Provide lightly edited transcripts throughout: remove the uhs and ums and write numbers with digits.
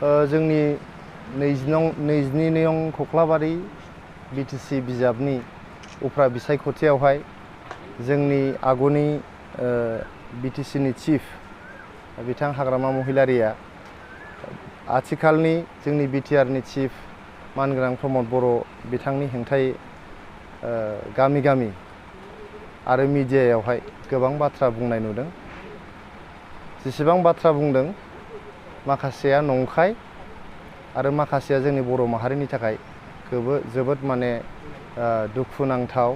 जोंनि 22 नं खख्लाबारि बिटिसि बिजाबनि उफ्रा बिसायख'थियावहाय जोंनि आगुनि बिटिसिनि चिफ बिथां हाग्रामा महिलारिया आथिखालनि जोंनि बिटिआरनि चिफ मानगोनां प्रमद बर' बिथांनि हेंथायै गामि गामि आरो मिडियायावहाय गोबां बाथ्रा बुंनाय नुदों। जेसेबां बाथ्रा बुंदों माखासेया नंखाय आरो माखासेया जोंनि बर' माहारिनि थाखाय जोबोद माने दुखुनांथाव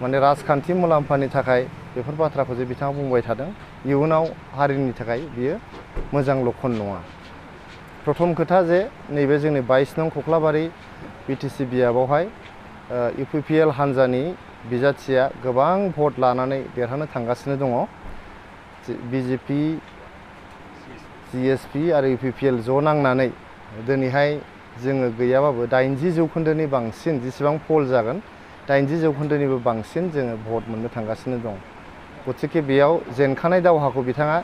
माने राजखान्थि मुलाम्फानि थाखाय बेफोर बाथ्राखौ जे बिथाङा बुंबाय थादों इयुनाव हारिनि थाखाय बियो मोजां लक्षण नङा। प्रथम खोथा जे नैबे जोंनि 22 नं खख्लाबारि बिटिसि बियाबावहाय इउपिपिएल हान्जानि बिजाथिया गोबां भट लानानै देरहानो थांगासिनो दङ। बिजेपि जिएसपि आरो इउपिपिएल ज' नांनानै दिनैहाय जोङो गैयाबाबो 80% बांसिन जेसेबां पल जागोन 80% बांसिन जोङो भट मोननो थांगासिनो दं। गतिके बेयाव जेनखानाय दावहाखौ बिथाङा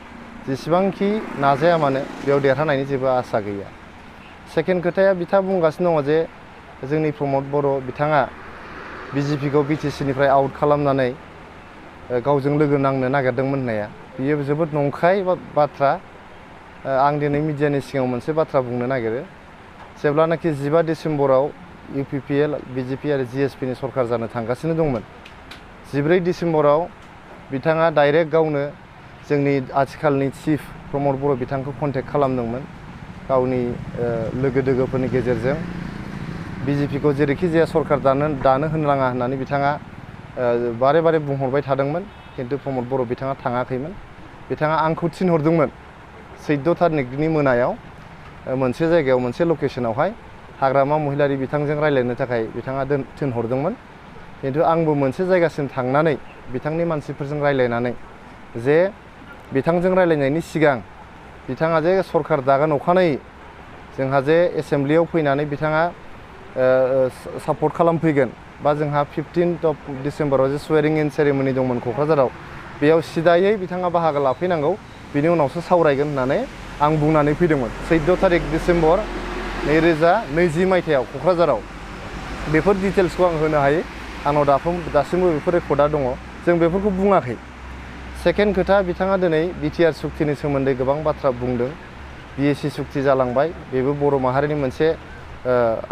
जेसेबांखि नाजाया मानो बेयाव देरहानायनि जेबो आसा गैया। सेकेन्ड खोथाया बिथाङा बुंगासिनो दङ जे जोंनि प्रमद बर' बिथाङा बिजेपिखौ बिटिसिनिफ्राय आउट खालामनानै गावजों लोगो नांनो नागिरदोंमोन होननाया बियो जोबोद नंखाय बाथ्रा। आं दिनै मिडियानि सिगाङाव मोनसे बाथ्रा बुंनो नागिरो। जेब्लानाखि 15 डिसेम्बराव इउपिपिएल बिजेपि आरो जिएसपिनि सरकार जानो थांगासिनो दंमोन 14 डिसेम्बराव बिथाङा डाइरेक्ट गावनो जोंनि आथिखालनि चिफ प्रमद बर' बिथांखौ कन्टेक्ट खालामदोंमोन गावनि लोगो दोगोफोरनि गेजेरजों बिजेपिखौ जेरैखि जाया सरकार दानो होनो नाङा होननानै बिथाङा बारे बारे बुंहरबाय थादोंमोन। खिन्थु प्रमद बर' बिथाङा थाङाखैमोन। बिथाङा आंखौ थिनहरदोंमोन 14 थारिखनि मोनायाव मोनसे जायगायाव मोनसे लकेसनावहाय हाग्रामा महिलारि बिथांजों रायज्लायनो थाखाय बिथाङा थिनहरदोंमोन। खिन्थु आंबो मोनसे जायगासिम थांनानै बिथांनि मानसिफोरजों रायज्लायनानै जे बिथांजों रायज्लायनायनि सिगां बिथाङा जे सरकार दागोन अखानायै जोंहा जे एसेम्ब्लियाव फैनानै बिथाङा सापर्ट खालामफैगोन बा जोंहा 15 डिसेम्बराव जे स्वेरिं इन सेरेमनि दंमोन क'क्राझाराव बेयाव सिदायै बिथाङा बाहागो लाफैनांगौ बिनि उनावसो सावरायगोन होननानै आं बुंनानै फैदोंमोन 14 थारिख डिसेम्बर 2020 मायथाइयाव क'क्राझाराव। बेफोर डिटेल्सखौ आं होनो हायो। आंनाव दासिमबो बेफोर रेकर्डआ दङ। जों बेफोरखौ बुङाखै। सेकेन्ड खोथा बिथाङा दिनै बिटिआर सुक्तिनि सोमोन्दै गोबां बाथ्रा बुंदों। बिएसि सुक्ति जालांबाय बेबो बर' माहारिनि मोनसे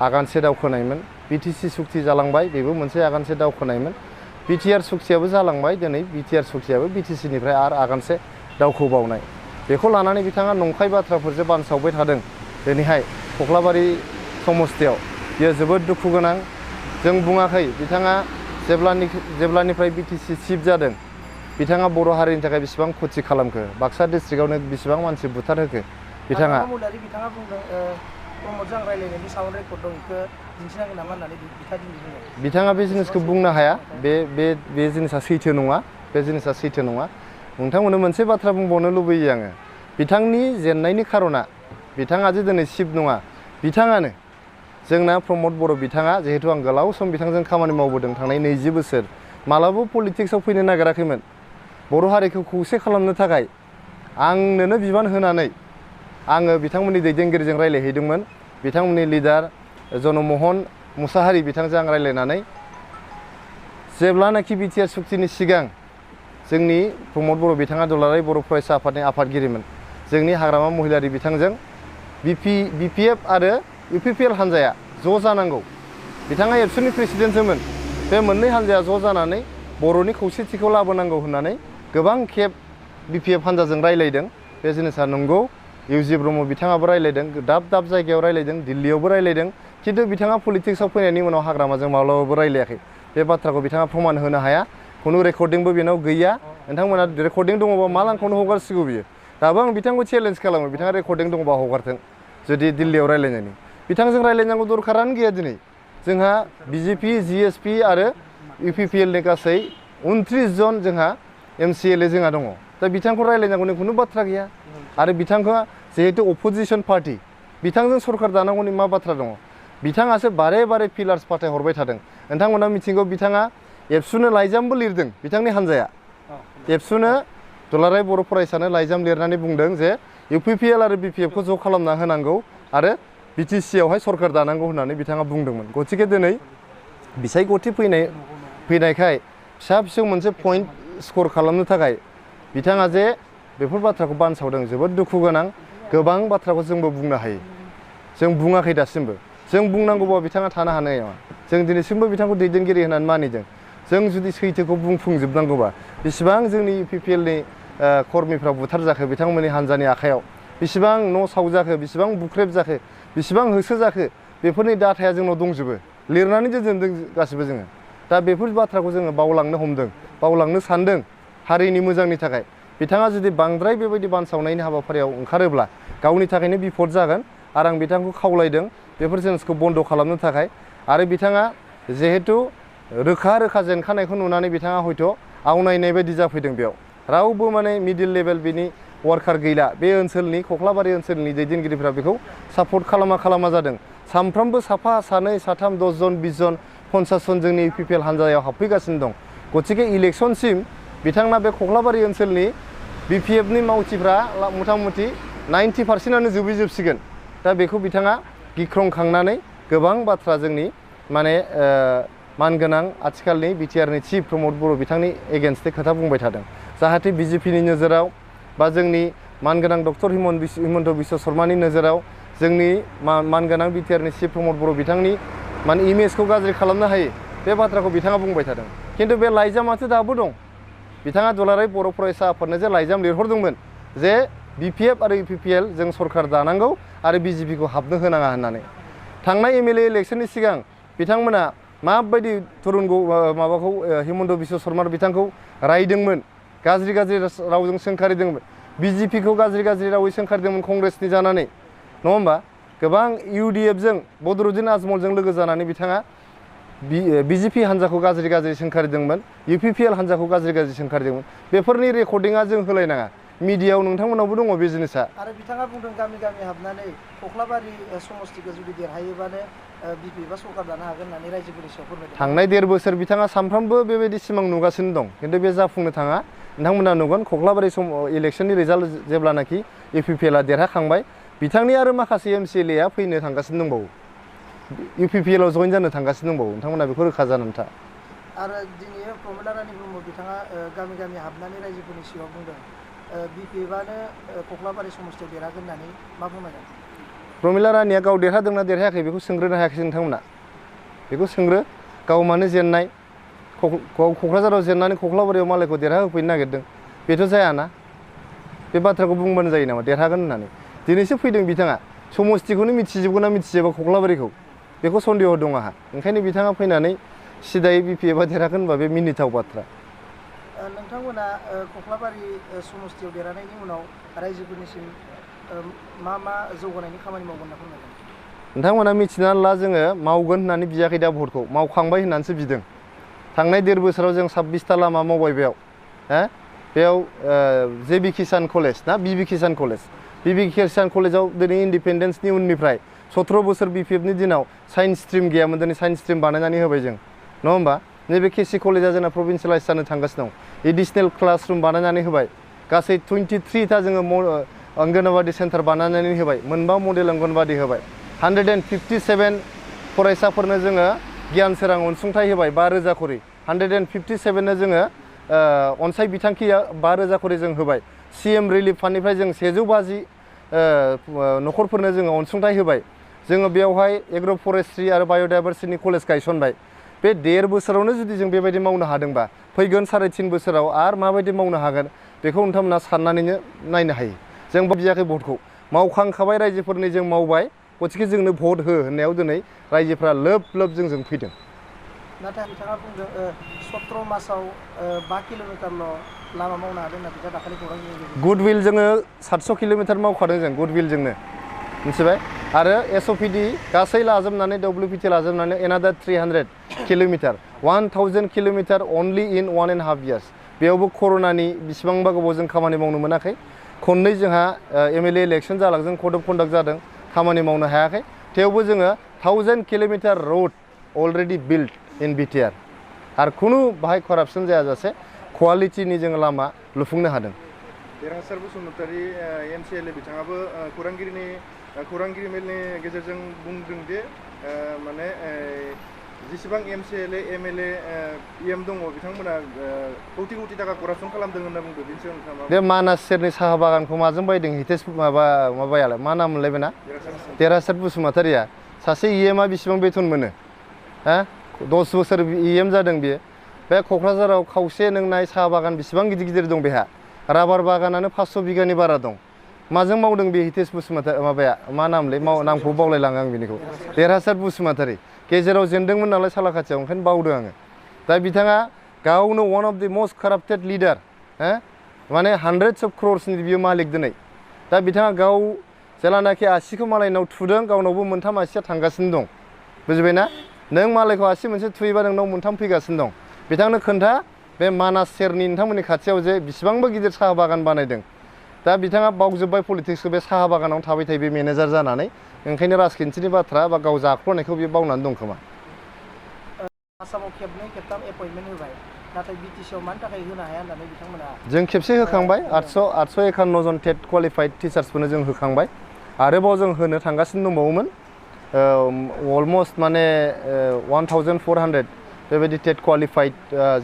आगानसे दावखोनायमोन। बिटिसि सुक्ति जालांबाय बेबो मोनसे आगानसे दावखोनायमोन। बिटिआर सुक्तियाबो जालांबाय दिनै बिटिआर सुक्तियाबो बिटिसिनिफ्राय आरो आगानसे दावखोबावनाय। बेखौ लानानै बिथाङा नंखाय बाथ्राफोरजों बानसावबाय थादों दिनैहाय खख्लाबारि समस्तियाव बेयो जोबोद दुखु गोनां। जों बुङाखै बिथाङा जेब्लानिफ्राय बिटिसि चिफ जादों बिथाङा बर' हारिनि थाखाय बेसेबां खथि खालामखो बाक्सा डिस्ट्रिक्टआवनो बेसेबां मानसि बुथारहोखो बिथाङा बिथाङा बे जिनिसखौ बुंनो हाया। बे जिनिसा सैथो नङा। बे जिनिसा सैथो नङा। नोंथांमोननो मोनसे बाथ्रा बुंबावनो लुबैयो आङो। बिथांनि जेननायनि खार'ना बिथाङा जे दिनै चिफ नङा बिथाङानो जोंना प्रमद बर' बिथाङा जिहेतु आं गोलाव सम बिथांजों खामानि मावबोदों थांनाय 20 बोसोर मालाबा पलिटिक्सआव फैनो नागिराखैमोन। बर' हारिखौ खौसे खालामनो थाखाय आंनोनो बिबान होनानै आङो बिथांमोननि दैदेनगिरिजों रायज्लायहैदोंमोन। बिथांमोननि लिडार जनमोहन मुसाहारि बिथांजों आं रायज्लायनानै जेब्लानाखि बिटिआर सुक्तिनि सिगां जोंनि प्रमद बर' बिथाङा दुलाराय बर' फरायसा आफादनि आफादगिरिमोन। जोंनि हाग्रामा महिलारि बिथांजों बिपिएफ आरो इउपिपिएल हान्जाया ज' जानांगौ। बिथाङा एबसुनि प्रेसिडेन्टसोमोन। बे मोननै हान्जाया ज' जानानै बर'नि खौसेथिखौ लाबोनांगौ होननानै गोबां खेब बिपिएफ हान्जाजों रायज्लायदों। बे जिनिसा नंगौ। इउजि ब्रह्म बिथाङाबो रायज्लायदों। दाब दाब जायगायाव रायज्लायदों। दिल्लीयावबो रायज्लायदों। खिन्थु बिथाङा पलिटिक्सआव फैनायनि उनाव हाग्रामाजों माब्लाबाबो रायज्लायाखै। बे बाथ्राखौ बिथाङा प्रमाण होनो हाया। खुनु रेकर्डिंबो बेनाव गैया। नोंथांमोना रेकर्डिं दङबा मा लांखौनो हगारसिगौ बियो। दाबो आं बिथांखौ चेलेन्ज खालामो बिथाङा रेकर्डिं दङबा हगारथों। जुदि दिल्लीयाव रायज्लायनायनि बिथांजों रायज्लायनांगौ दरखारानो गैया। दिनै जोंहा बिजेपि जिएसपि आरो इउपिपिएलनि गासै 29 जन जोंहा एमसिएलए जोंहा दङ। दा बिथांखौ रायज्लायनांगौनि खुनु बाथ्रा गैया। आरो बिथांखौ जिहेतु अपोजिसन पार्टी बिथांजों सरकार दानांगौनि मा बाथ्रा दङ। बिथाङासो बारे बारे पिलार्स फाथायहरबाय थादों। नोंथांमोना मिथिगौ बिथाङा एबसुनो लाइजामबो लिरदों। बिथांनि हान्जाया एबसुनो दुलाराय बर' फरायसानो लाइजाम लिरनानै बुंदों जे UPPL आरो BPF खौ ज' खालामना होनांगौ आरो BTC आवहाय सरकार दानांगौ होननानै बिथाङा बुंदोंमोन गथिखे दिनै बिसायख'थि फैनायखाय फिसा फिसौ मोनसे पइन्ट स्कर खालामनो थाखाय बिथाङा जे बेफोर बाथ्राखौ बानसावदों जोबोद दुखु गोनां गोबां बाथ्राखौ जोंबो बुंनो हायो जों बुङाखै दासिमबो जों बुंनांगौबा बिथाङा थानो हानाय नङा जों दिनैसिमबो बिथांखौ दैदेनगिरि होननानै मानिदों जों जुदि सैथोखौ बुंफुंजोबनांगौबा बेसेबां जोंनि UPPL नि कर्मिफ्रा बुथारजाखो बिथांमोननि हान्जानि आखायाव बेसेबां न' सावजाखो बेसेबां बुख्रेब जाखो बेसेबां होसो जाखो बेफोरनि डाटाया जोंनाव दंजोबो लिरनानै दोनदों गासिबो जोङो दा बेफोर बाथ्राखौ जोङो बावलांनो हमदों बावलांनो सानदों हारिनि मोजांनि थाखाय बिथाङा जुदि बांद्राय बेबायदि बानसावनायनि हाबाफारियाव ओंखारोब्ला गावनि थाखायनो बिपद जागोन आरो आं बिथांखौ खावलायदों बेफोर जिनिसखौ बन्द खालामनो थाखाय आरो बिथाङा जिहेतु रोखा रोखा जेनखानायखौ नुनानै बिथाङा हयथ' आवनायनाय बायदि जाफैदों बेयाव रावबो माने मिडिल लेभेल बिनि वार्कार गैला बे ओनसोलनि कख्लाबारि ओनसोलनि दैदेनगिरिफ्रा बेखौ सापर्ट खालामा जादों सानफ्रोमबो साफा सानै साथाम 10 जन 20 जन 50 जन जोंनि UPPL हान्जायाव हाबफैगासिनो दं गथिखे इलेक्सनसिम बिथांना बे कख्लाबारि ओनसोलनि BPF नि मावथिफ्रा मथा मथि 90% जोबसिगोन दा बेखौ बिथाङा गिख्रंखांनानै गोबां बाथ्रा जोंनि माने मानगोनां आथिखालनि BTR नि चिफ प्रमद बर' बिथांनि एगेन्स्टै खोथा बुंबाय थादों जाहाथे BJP नि नोजोराव बा जोंनि मानगोनां डक्टर हिमन्त बिश्व शर्मानि नोजोराव जोंनि मानगोनां BTR नि चिफ प्रमद बर' बिथांनि माने इमेजखौ गाज्रि खालामनो हायो बे बाथ्राखौ बिथाङा बुंबाय थादों खिन्थु बे लाइजामाथ' दाबो दं बिथाङा दुलाराय बर' फरायसा आफादनो जे लाइजाम लिरहरदोंमोन जे BPF आरो UPPL जों सरकार दानांगौ आरो BJP खौ हाबनो होनाङा होननानै थांनाय MLA इलेक्सननि सिगां बिथांमोना माबायदि माबाखौ हिमन्त बिश्व शर्मा बिथांखौ रायदोंमोन गाज्रि रावजों सोंखारिदोंमोन BJP खौ गाज्रि रावै सोंखारिदोंमोन कंग्रेसनि जानानै नङा होमबा गोबां UDF जों बदरुद्दिन आजमलजों लोगो जानानै बिथाङा BJP हान्जाखौ गाज्रि सोंखारिदोंमोन UPPL हान्जाखौ गाज्रि सोंखारिदोंमोन बेफोरनि रेकर्डिंआ जों होलायनाङा मिडियायाव नोंथांमोनावबो दङ बे जिनिसा आरो बिथाङा बुंदों गामि हाबनानै कख्लाबारि समस्तिखौ जुदि देरहायोबानो BPF सरकार दानो हागोन होननानै रायजोफोरनि सायाव फोरमायदों थांनाय 1.5 बोसोर बिथाङा सानफ्रोमबो बेबायदि सिमां नुगासिनो दं खिन्थु बे जाफुंनो थाङा नोंथांमोना नुगोन कख्लाबारि इलेक्सननि रिजाल्ट जेब्लानाखि UPPL आ देरहाखांबाय बिथांनि आरो माखासे MCLA आ फैनो थांगासिनो दंबावो UPPL आव जइन जानो थांगासिनो दंबावो नोंथांमोना बेखौ रोखा जानानै था आरो दिनै प्रमिला रानी ब्रह्म बिथाङा गामि हाबनानै रायजोफोरनि सिगाङाव बुंदों BPF आनो कख्लाबारि समस्तियाव देरहागोन होननानै मा बुंनांगोन प्रमिला रानीया गाव देरहादोंना देरहायाखै बेखौ सोंग्रोनो हायाखैसै नोंथांमोना बेखौ सोंग्रो गाव मानो जेननाय क'क्राझाराव जेननानै कख्लाबारियाव मालायखौ देरहाहोफैनो नागिरदों बेथ' जायाना बे बाथ्राखौ बुंबानो जायो नामा देरहागोन होननानै दिनैसो फैदों बिथाङा समस्तिखौनो मिथिजोबगोन ना मिथिजोबा कख्लाबारिखौ बेखौ सन्देह दं आंहा ओंखायनो बिथाङा फैनानै सिदायै BPF आ देरहागोन होनबा बे मिनिथाव बाथ्रा नोंथांमोना कख्लाबारि समस्तियाव देरहानायनि उनाव रायजोफोरनिसिम मा जौगानायनि खामानि मावगोन होनना फोरमायदों नोंथांमोना मिथिनानै ला जोङो मावगोन होननानै बियाखै दा भटखौ मावखांबाय होननानैसो बिदों थांनाय 1.5 बोसोराव जों 26टा लामा मावबाय बेयाव JB किसान कलेज ना BB किसान कलेजाव दिनै इन्डिपेन्डेन्सनि उननिफ्राय 17 बोसोर BPF नि दिनाव साइन्स स्ट्रिम गैयामोन दिनै साइन्स स्ट्रिम बानायनानै होबाय जों नङा होमबा नैबे KC कलेजा जोंना प्रभिन्सियेलाइज जानो थांगासिनो दं एडिसनेल क्लासरुम बानायनानै होबाय गासै 23टा जोङो अंगनवाड़ी सेन्टार बानायनानै होबाय मोनबा मडेल अंगनवाड़ी होबाय 157 फरायसाफोरनो जोङो गियान सोरां अनसुंथाइ होबाय 5,000 करि 157 नो जोङो अनसाय बिथांखिया 5,000 करि जों होबाय CM रिलिफ फान्डनिफ्राय जों 150 न'खरफोरनो जोङो अनसुंथाइ होबाय जोङो बेयावहाय एग्र' फरेस्ट्रि आरो बाय'डाइभारसिटिनि कलेज गायसनबाय बे 1.5 बोसोरावनो जुदि जों बेबायदि मावनो हादोंबा फैगोन 3.5 बोसोराव आरो माबायदि मावनो हागोन बेखौ नोंथांमोना साननानैनो नायनो हायो जों बियाखै भटखौ मावखांखाबाय रायजोफोरनि जों मावबाय गथिखे जोंनो भट हो होननायाव दिनै रायजोफ्रा लोब जों फैदों नाथाय बिथाङा बुंदों 17 मासाव 5 किल'मिटारल' लामा मावनो हादों होनना बिथाङा दाखालि खौरां होदों गुडविल जोङो 700 किल'मिटार मावखादों जों गुडविलजोंनो मिथिबाय आरो SOPD गासै लाजोबनानै WPT लाजोबनानै एनादार 300 किल'मिटार 1000 किल'मिटार अनलि इन 1.5 years बेयावबो कर'नानि बेसेबांबा गोबाव जों खामानि मावनो मोनाखै खननै जोंहा MLA इलेक्सन जालांजों कड अफ कन्डाक्ट जादों खामानि मावनो हायाखै थेवबो जोङो 1000 kilometre road already build in BTR आरो खुनु बाहाय करापसन जायाजासे क्वालिटिनि जोङो लामा लुफुंनो हादों देरहासार बसुमतारी MCLA बिथाङाबो खौरांगिरि मेलनि गेजेरजों बुंदों दि माने जेसेबां MCLA MLA EM दङ बिथांमोना कौटि कौटि थाखा करापसन खालामदों होनना बुंदों। बेनि सायाव नोंथाङा बे मानास सेरनि साहा बागानखौ माजों बायदों हितेश माबायालाय मा नाम मोनलाय बेना देरहासार बसुमतारीया सासे EMआ बेसेबां बेथन मोनो हा 10 बोसोर EM जादों बियो बे क'क्राझाराव खावसे नों नाय साहा बागान बेसेबां गिदिर गिदिर दं बेहा राबार बागानानो 500 बिगानि बारा दं माजों मावदों बे हितेश बसुमतारी माबाया मा नामलै नामखौ बावलायलाङो आं बिनिखौ देरहासार बसुमतारी गेजेराव जेनदोंमोन नालाय सालाकाथियाव ओंखायनो बावदों आङो दा बिथाङा गावनो one of the most corrupted leader हो माने हान्ड्रेड्स अफ क्र'र्सनि बियो मालिक दिनै दा बिथाङा गाव जेलानाखि आसिखौ मालायनाव थुदों गावनावबो मोनथाम आसिया थांगासिनो दं बुजिबायना नों मालायखौ आसि मोनसे थुयोबा नोंनाव मोनथाम फैगासिनो दं बिथांनो खोन्था बे मानास सेरनि नोंथांमोननि खाथियाव जे बेसेबांबा गिदिर साहा बागान बानायदों दा बिथाङा बावजोब्बाय पलिटिक्सखौ बे साहा बागानाव थाबाय थायो बे मेनेजार जानानै ओंखायनो राजखान्थिनि बाथ्रा बा गाव जाख्ल'नायखौ बियो बावनानै दं खोमा आसामाव खेबनै खेबथाम एपइन्टमेन्ट होबाय नाथाय BTCआव मानि थाखाय होनो हाया होननानै बिथांमोना जों खेबसे होखांबाय 851 जन टेट क्वालिफाइड टिचार्सफोरनो जों होखांबाय आरोबाव जों होनो थांगासिनो दंबावोमोन अलमस्ट माने 1400 बेबायदि टेट क्वालिफाइड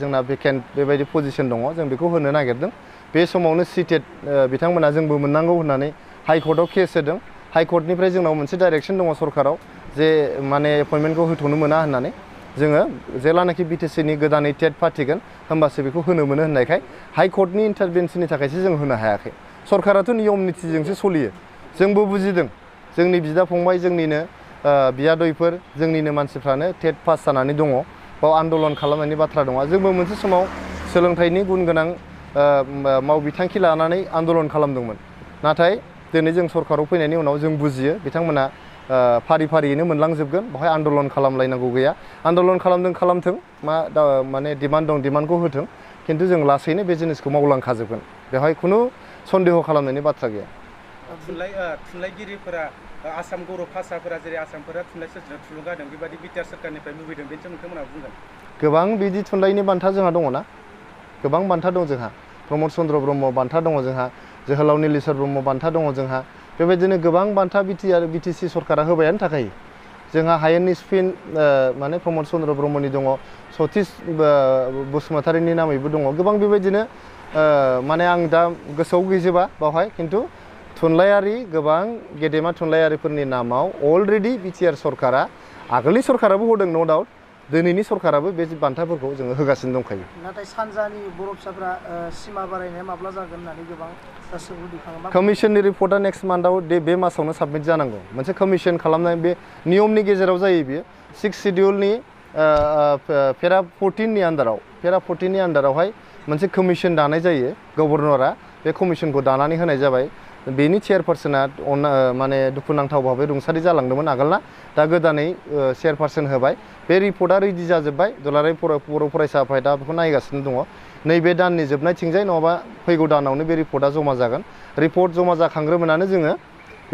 जोंना भेकेन्ट बेबायदि पजिशन दङ जों बेखौ होनो नागिरदों बे समावनो Ctet बिथांमोना जोंबो मोननांगौ होननानै हाइकर्टआव केस होदों हाइकर्टनिफ्राय जोंनाव मोनसे डाइरेक्सन दङ सरकाराव जे माने एपइन्टमेन्टखौ होथ'नो मोना होननानै जोङो जेलानाखि BTCनि गोदानै टेट फाथिगोन होमबासो बेखौ होनो मोनो होननायखाय हाइकर्टनि इन्टारभेन्सननि थाखायसो जों होनो हायाखै सरकाराथ' नियम नितिजोंसो सोलियो जोंबो बुजिदों जोंनि बिदा फंबाय जोंनिनो बियादैफोर जोंनिनो मानसिफ्रानो टेट पास जानानै दङ बाव आन्दलन खालामनायनि बाथ्रा दङ जोंबो मोनसे समाव सोलोंथाइनि गुन गोनां मावबिथांखि लानानै आन्दलन खालामदोंमोन नाथाय दिनै जों सरकाराव फैनायनि उनाव जों बुजियो बिथांमोना फारि फारियैनो मोनलांजोबगोन बेवहाय आन्दलन खालामलायनांगौ गैया आन्दलन खालामथों मा माने डिमान्ड दं डिमान्डखौ होथों खिन्थु जों लासैनो बे जिनिसखौ मावलांखाजोबगोन बेवहाय खुनु सन्देह खालामनायनि बाथ्रा गैया थुनलाइगिरिफोरा आसाम गौरब भाषाफोरा जेरै आसामफोरा थुनलाइ सोरजिनो थुलुंगा होदों बेबायदि बिटिआर सोरखारनिफ्राय लुबैदों बेनि सोमोन्दै नोंथांमोनहा बुंगोन गोबां बिदि थुनलाइनि बान्था जोंहा दङना गोबां बान्था दं जोंहा प्रमद चन्द्र ब्रह्म बान्था दङ जोंहा जोहोलाव नीलेश्वर ब्रह्म बान्था दङ जोंहा बेबायदिनो गोबां बान्था BTC सरकारा होबायानो थाखायो जोंहा हायेननि स्पिन माने प्रमद चन्द्र ब्रह्मनि दङ सतीश बसुमतारीनि नामैबो दङ गोबां बेबायदिनो माने आं दा गोसोआव गैजोबा बावहाय खिन्थु थुनलाइयारि गोबां गेदेमा थुनलाइयारिफोरनि नामाव अलरेडि BTR सरकारा आगोलनि सरकाराबो होदों नो डाउट दिनैनि सरकाराबो बे बान्थाफोरखौ जोङो होगासिनो दंखायो नाथाय सानजानि बर' फिसाफ्रा सिमा बारायनाया माब्ला जागोन होननानै गोबां सोंलु दिखाङो कमिसननि रिपर्टआ नेक्स्ट मान्थआव बे मासावनो साबमिट जानांगौ मोनसे कमिसन खालामनाय बे नियमनि गेजेराव जायो बियो 6 शिडिउलनि पेरा 14नि आन्दारावहाय मोनसे कमिसन दानाय जायो गभर्नरा बे कमिसनखौ दानानै होनाय जाबाय बेनि चेयारपार्सना माने दुखुनांथाव भाबै रुंसारि जालांदोंमोन आगोलना दा गोदानै चेयारपार्सन होबाय बे रिपर्टआ रेडि जाजोब्बाय दुलाराय बर' फरायसा आफादा बेखौ नायगासिनो दङ नैबे दाननि जोबनायथिंजाय नङाबा फैगौ दानावनो बे रिपर्टआ जमा जागोन रिपर्ट जमा जाखांग्रोमोनानो जोङो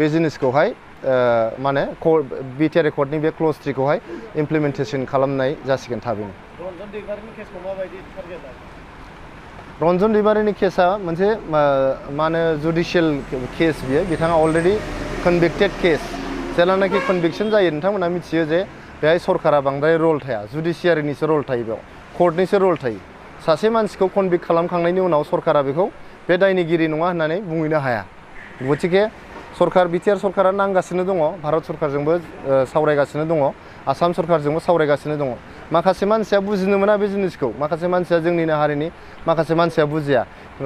बे जिनिसखौहाय माने BTR रेकर्डनि बे क्ल'ज 3खौहाय इमप्लिमेन्टेसन खालामनाय जासिगोन थाबैनो रन्जन दैमारिनि केसा मोनसे मा होनो जुडिशियेल केस बियो बिथाङा अलरेडि कनभिक्टेड केस जेलानाखि कनभिक्सन जायो नोंथांमोना मिथियो जे बेहाय सरकारा बांद्राय रल थाया जुडिशियारिनिसो रल थायो बेयाव कर्टनिसो रल थायो सासे मानसिखौ कनभिक्ट खालामखांनायनि उनाव सरकारा बेखौ बे दायनिगिरि नङा होननानै बुंहैनो हाया गतिके BTR सरकारा नांगासिनो दङ भारत सरकारजोंबो सावरायगासिनो दङ आसाम सरकारजोंबो सावरायगासिनो दङ माखासे मानसिया बुजिनो मोना बे जिनिसखौ माखासे मानसिया जोंनिनो हारिनि माखासे मानसिया बुजिया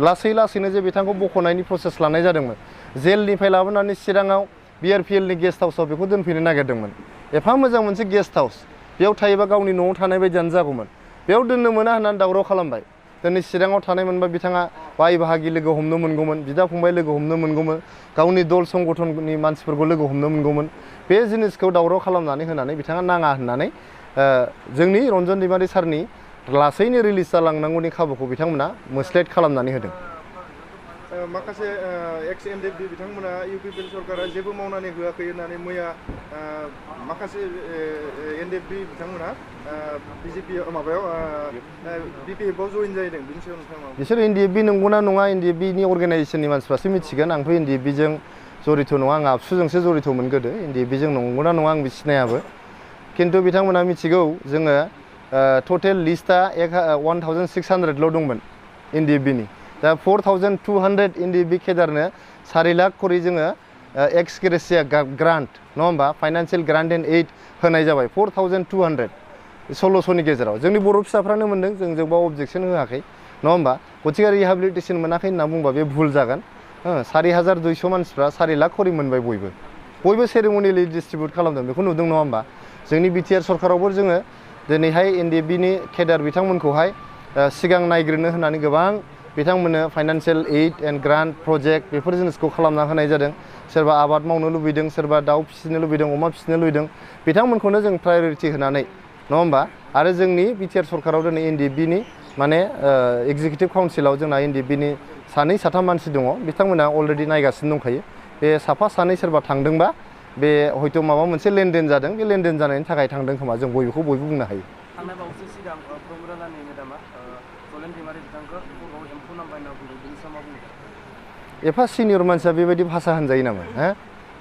लासैनो जे बिथांखौ बख'नायनि प्रसेस लानाय जादोंमोन जेलनिफ्राय लाबोनानै चिराङाव BRPLनि गेस्ट हाउसआव बेखौ दोनफैनो नागिरदोंमोन एफा मोजां मोनसे गेस्ट हाउस बेयाव थायोबा गावनि न'आव थानाय बायदियानो जागौमोन बेयाव दोननो मोना होननानै दावराव खालामबाय दिनै चिराङाव थानाय मोनबा बिथाङा बाय बाहागि लोगो हमनो मोनगौमोन बिदा फंबाय लोगो हमनो मोनगौमोन गावनि दल संगठननि मानसिफोरखौ लोगो हमनो मोनगौमोन बे जिनिसखौ दावराव खालामनानै होनानै बिथाङा नाङा होननानै जोंनि रन्जन दैमारि सारनि लासैनो रिलिज जालांनांगौनि खाबुखौ बिथांमोना मोस्लेट खालामनानै होदों माखासे एक्स एनडिएफबि बिथांमोना इउपिपिएल सरकारा जेबो मावनानै होआखै होननानै मैया माखासे एनडिएफबि बिथांमोना बिजेपि माबायाव बिपिएफआव जइन जाहैदों बिनि सायाव नोंथाङा बिसोर एनडिएफबि नंगौना नङा एनडिएफबिनि अर्गानाइजेसननि मानसिफ्रासो मिथिगोन आंथ' एनडिएफबिजों जरित नङा आं आबसुजोंसो जरितमोन गोदो एनडिएफबिजों नंगौना नङा आं सिनायाबो खिन्थु बिथांमोना मिथिगौ जोङो टटेल लिस्टआ 1600ल' दंमोन एनडिएफबिनि दा 4200 एनडिएफबि केडारनो 4 लाख करि जोङो एक्स ग्रेसिया ग्रान्ट नङा होमबा फाइनान्सियेल ग्रान्ट एन्ड एइड होनाय जाबाय 4200 1600नि गेजेराव जोंनि बर' फिसाफ्रानो मोनदों जों जोंबा अबजेक्सन होआखै नङा होमबा गथिखे रिहाबिलिटेसन मोनाखै होनना बुंबा बे भुल जागोन 4200 मानसिफ्रा 4 लाख करि मोनबाय बयबो सेरेमनियेलि डिस्ट्रिबिउट खालामदों बेखौ नुदों नङा होमबा जोंनि बिटिआर सरकारावबो जोङो दिनैहाय एनडिएफबिनि केडार बिथांमोनखौहाय सिगां नायग्रोनो होननानै गोबां बिथांमोननो financial aid and grant project बेफोर जिनिसखौ खालामना होनाय जादों सोरबा आबाद मावनो लुबैदों सोरबा दाउ फिसिनो लुबैदों अमा फिसिनो लुबैदों बिथांमोनखौनो जों प्रायरिटि होनानै नङा होमबा आरो जोंनि बिटिआर सरकाराव दिनै एनडिएफबिनि माने एग्जिकिउटिभ काउन्सिलाव जोंना एनडिएफबिनि 2-3 मानसि दङ बिथांमोना अलरेडि नायगासिनो दंखायो बे साफा सानै सोरबा थांदोंबा बे हयथ' माबा मोनसे लेनदेन जादों बे लेनदेन जानायनि थाखाय थांदों खोमा जों बयबो बुंनो हायो थांनाय बावैसो सिगां प्रम'दारानि मेडामा जलेन दैमारि बिथांखौ खर'आव एम्फौ नांबाय होनना बुंदों बेनि सायाव मा बुंदों एफा सिनियर मानसिया बेबायदि भाषा होनजायो नामा हो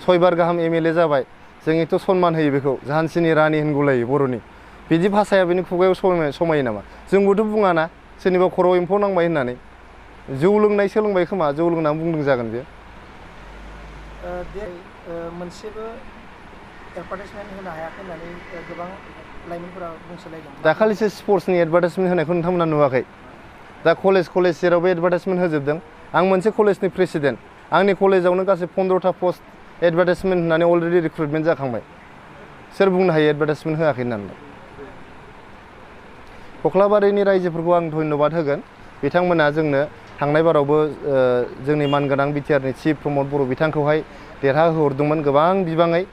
6 बार गाहाम एमएलए जाबाय जोंथ' सनमान होयो बेखौ झानसिनि रानि होनगुलायो बर'नि बिदि भाषाया बेनि खुगायाव समायो नामा जोंबोथ' बुङाना सोरनिबा खर'आव एम्फौ नांबाय होननानै जौ लोंनाय सोलोंबाय खोमा जौ लोंनानै बुंदों जागोन बे मोनसेबो एडभार्टाइजमेन्ट होनो हायाखै होननानै गोबां लाइमोनफोरा बुंसोलायदों दाखालिसो स्पर्ट्सनि एडभार्टाइजमेन्ट होनायखौ नोंथांमोना नुवाखै दा कलेज जेरावबो एडभार्टाइजमेन्ट होजोबदों आं मोनसे कलेजनि प्रेसिडेन्ट आंनि कलेजावनो गासै 15टा पस्ट एडभार्टाइजमेन्ट होननानै अलरेडि रिक्रुटमेन्ट जाखांबाय सोर बुंनो हायो एडभार्टाइजमेन्ट होआखै होननानै कख्लाबारिनि रायजोफोरखौ आं धन्यबाद होगोन बिथांमोना जोंनो थांनाय बारावबो जोंनि मानगोनां बिटिआरनि चिफ प्रमद बर' बिथांखौहाय देरहाहोहरदोंमोन गोबां बिबाङै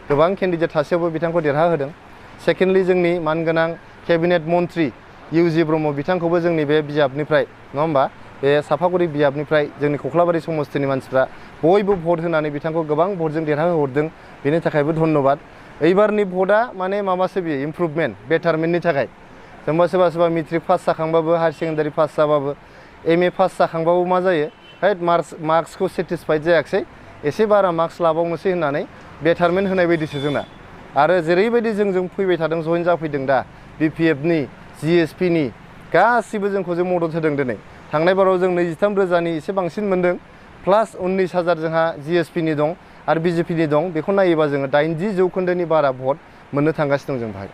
गोबां केन्डिडेट थासेयावबो बिथांखौ देरहाहोदों सेकेन्डलि जोंनि मानगोनां केबिनेट मन्त्रि इउजि ब्रह्म बिथांखौबो जोंनि बे बिजाबनिफ्राय नङा होमबा बे साफागुरि बिजाबनिफ्राय जोंनि कख्लाबारि समस्तिनि मानसिफ्रा बयबो भट होनानै बिथांखौ गोबां भटजों देरहाहोहरदों बेनि थाखायबो धन्यबाद एबारनि भटआ माने माबासो बियो इमप्रुभमेन्ट बेटारमेन्टनि थाखाय जोंबा सोरबा मेट्रिक पास जाखांबाबो हायार सेकेन्डारि पास जाबाबो एमए पास जाखांबाबो मा जायो हैद मार्क्सखौ सेटिसफाइड जायाखिसै एसे बारा मार्क्स लाबावनोसै होननानै बेटारमेन्ट होनाय बायदिसो जोंना आरो जेरैबायदि जों फैबाय थादों जइन जाफैदों दा बिपिएफनि जिएसपिनि गासिबो जोंखौ जों मदद होदों दिनै थांनाय बाराव जों 23,000नि एसे बांसिन मोनदों प्लास 19,000 जोंहा जिएसपिनि दं आरो बिजेपिनि दं बेखौ नायोबा जोङो 80% बारा भट मोननो थांगासिनो दं जों बाहाय